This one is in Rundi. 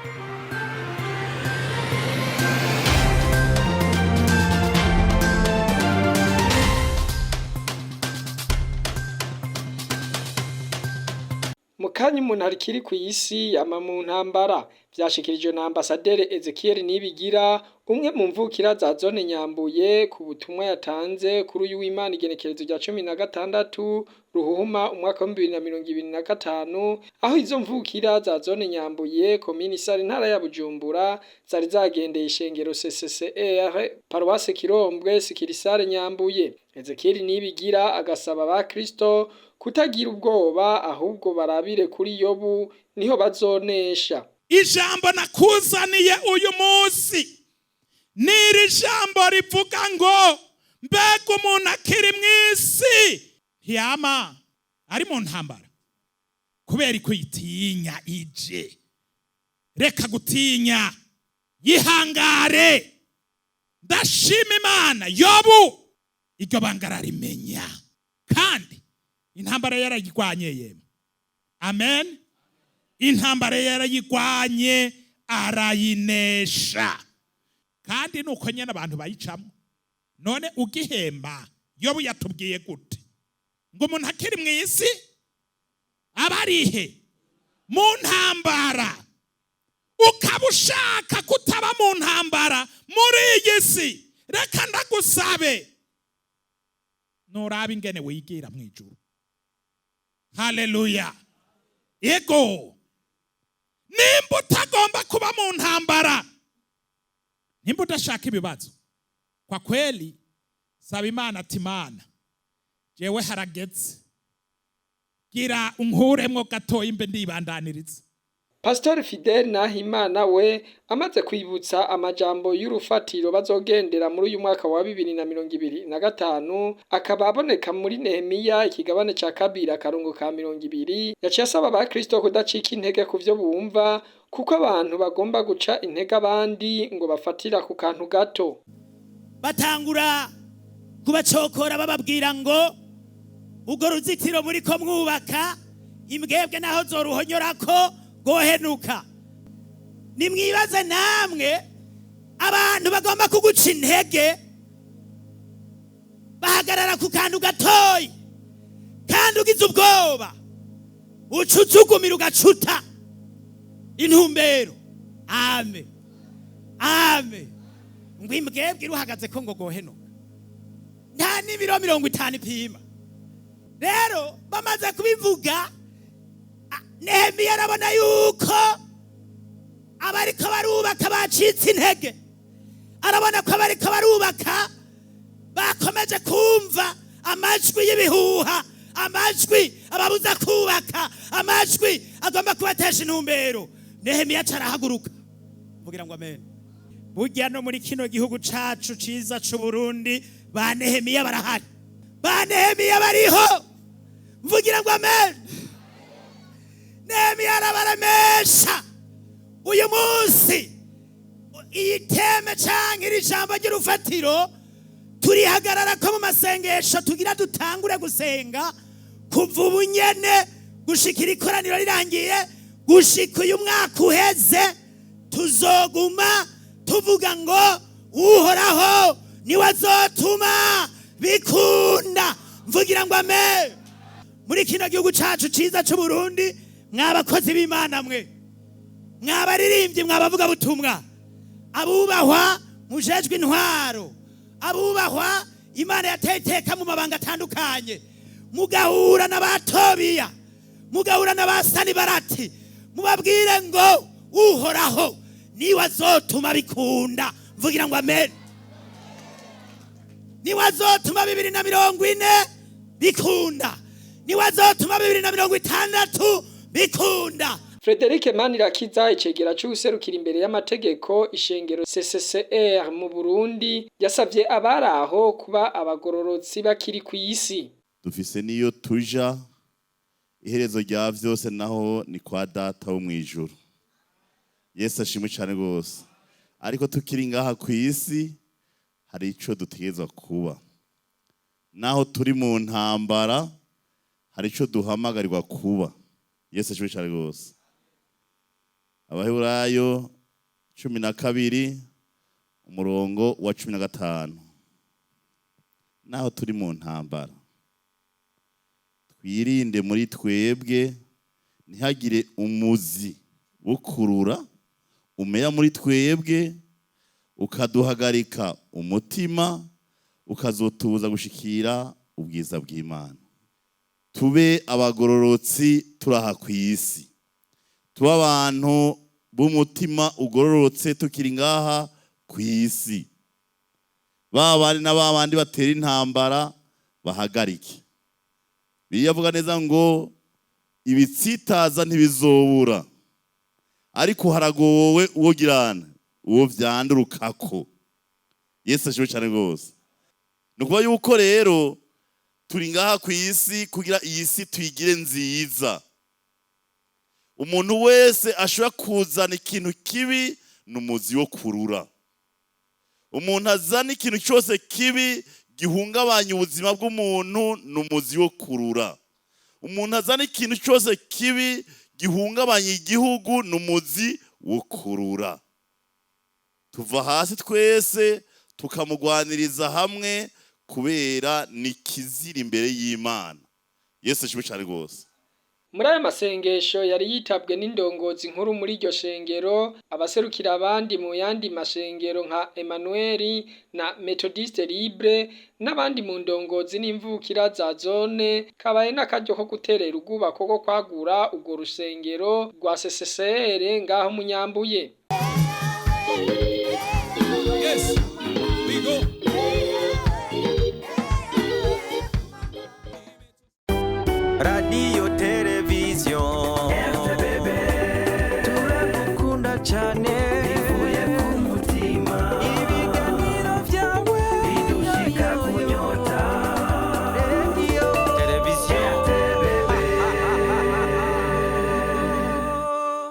Mu kanya umuntu arikiri kw'isi yama mu ntambara, vyashikirijwe na ambasaderi Ezekiel Nibigira, umwe mu mvukira za zone Nyambuye, ku butumwa yatanze kuri uyu w'Imana igenekerezo rya 16 Ruhuhuma umwaka wa 2025, aho izo mvukira za zone Nyambuye, komine Isare, intara ya Bujumbura, zari zagendeye ishengero CCCR paruwase Kirombwe Sikirisare Nyambuye. Ezekiel Nibigira agasaba abakristo kutagira ubwoba, ahubwo barabire kuri Yobu niho bazonesha. Ijambo nakuzaniye uyu munsi ni iri jambo rivuga ngo: mbega umuntu akiri mu isi ntiyama ari mu ntambara? Kubera ko itinya ije. Reka gutinya, yihangare. Ndashima Imana, Yobu iryo banga ararimenya, kandi intambara yarayirwanye. Yemwe, amen. Intambara yarayirwanye, arayinesha. Kandi nuko nyine abantu bayicamo. None ugihemba, Yobu yatubwiye gute? Ngo umuntu akiri mu isi aba arihe? Mu ntambara. Ukaba ushaka kutaba mu ntambara muri iyi si, reka ndagusabe, nuraba ingene wigira mu ijuru. Haleluya! Yego, nimba utagomba kuba mu ntambara, nimba udashaka ibibazo, kwa kweli saba Imana ati: "Imana, jewe harageze, gira unkuremwo gatoya imbe ndibandaniriza." Pastor Fidel Nahimana we amaze kwibutsa amajambo y'urufatiro bazogendera muri uyu mwaka wa 2025, akaba aboneka muri Nehemiya ikigabane ca 2 akarongo ka 20, yaciye asaba abakristo kudacika intege ku vyo bumva, kuko abantu bagomba guca intege abandi ngo bafatira ku kantu gato. Batangura kubacokora, bababwira ngo urwo ruzitiro muriko mwubaka, imbwebwe naho zoruhonyorako gohenuka. Nimwibaze namwe, abantu bagomba kuguca intege bahagarara ku kantu gatoyi, kandi ugize ubwoba uca uzugumira, ugacuta intumbero. Ame ame ngo imbwebwe iruhagaze ko ngo gohenuka, nta n'ibiro 50 ipima. Rero bamaze kubivuga, Nehemiya arabona yuko abariko barubaka bacitse intege, arabona ko abariko barubaka bakomeje kumva amajwi y'ibihuha, amajwi ababuza kubaka, amajwi agomba kubatesha intumbero. Nehemiya aca arahaguruka. Mvugira ngo amen. Burya no muri kino gihugu cacu ciza c'u Burundi, ba Nehemiya barahari, ba Nehemiya bariho. Mvugira ngo amen. Nehemiya arabaremesha. Uyu munsi iyi thème canke iri jambo ry'urufatiro turihagarara ko mu masengesho tugira dutangure gusenga kuva ubu nyene gushikira ikoraniro rirangiye, gushika uyu mwaka uheze, tuzoguma tuvuga ngo Uhoraho niwe azotuma bikunda. Mvugira ngo amen. Muri kino gihugu cacu ciza c'u Burundi, mwabakozi b'Imana mwe, mwabaririmbyi, mwabavuga butumwa, abubahwa mujejwe intwaro, abubahwa Imana yateye iteka mu mabanga atandukanye, mugahura na ba Tobiya, mugahura na ba Sanibarati, mubabwire ngo Uhoraho niwe azotuma bikunda. Mvugira ngo amen. Niwe azotuma 2040 bikunda, niwe azotuma 2060 bikunda. Frederic Manirakiza, icegera c'uwuserukira imbere y'amategeko ishengero CCCR mu Burundi, yasavye abari aho kuba abagororotsi bakiri kw'isi. Dufise niyo tuja, iherezo rya vyose naho ni kwa Data wo mw'ijuru. Yesu ashimwe cane rwose. Ariko tukiri ngaha kw'isi hari ico dutegerezwa kuba. Naho turi mu ntambara hari ico duhamagarirwa kuba. Yesu ashimwe cane rwose. Abaheburayo 12 umurongo wa 15. Naho turi mu ntambara, twirinde muri twebwe ntihagire umuzi wo kurura umera muri twebwe ukaduhagarika umutima, ukazotubuza gushikira ubwiza bw'Imana. Tube abagororotsi turaha ku isi, tube abantu b'umutima ugororotse tukiri ngaha ku isi. Ba bandi na ba bandi batera intambara bahagarike. Bibiliya neza ngo ibitsitaza ntibizobura, ariko haragowe uwo girana uwo vyandurukako. Yesu ashimwe cyane rwose. Ni ukuvuga yuko rero turi ngaha ku isi kugira iyi si tuyigire nziza. Umuntu wese ashobora kuzana ikintu kibi ni umuzi wo kurura. Umuntu azana ikintu cyose kibi gihungabanya ubuzima bw'umuntu ni umuzi wo kurura. Umuntu azana ikintu cyose kibi gihungabanya igihugu ni umuzi wo kurura. Tuva hasi twese tukamugwaniriza hamwe kubera ni kizira imbere y'Imana. Yesu ashimwe cyane rwose. Muri ayo masengesho yari yitabwe n'indongozi nkuru muri iryo shengero, abaserukira abandi mu yandi mashengero nka Emmanuel na Methodiste Libre n'abandi mu ndongozi n'imvukira za zone, kabaye n'akaryo ko guterera urwubako ko kwagura urwo rusengero rwa CCCR ngaho Munyambuye. Yes, we go. Radio television, turagukunda cyane.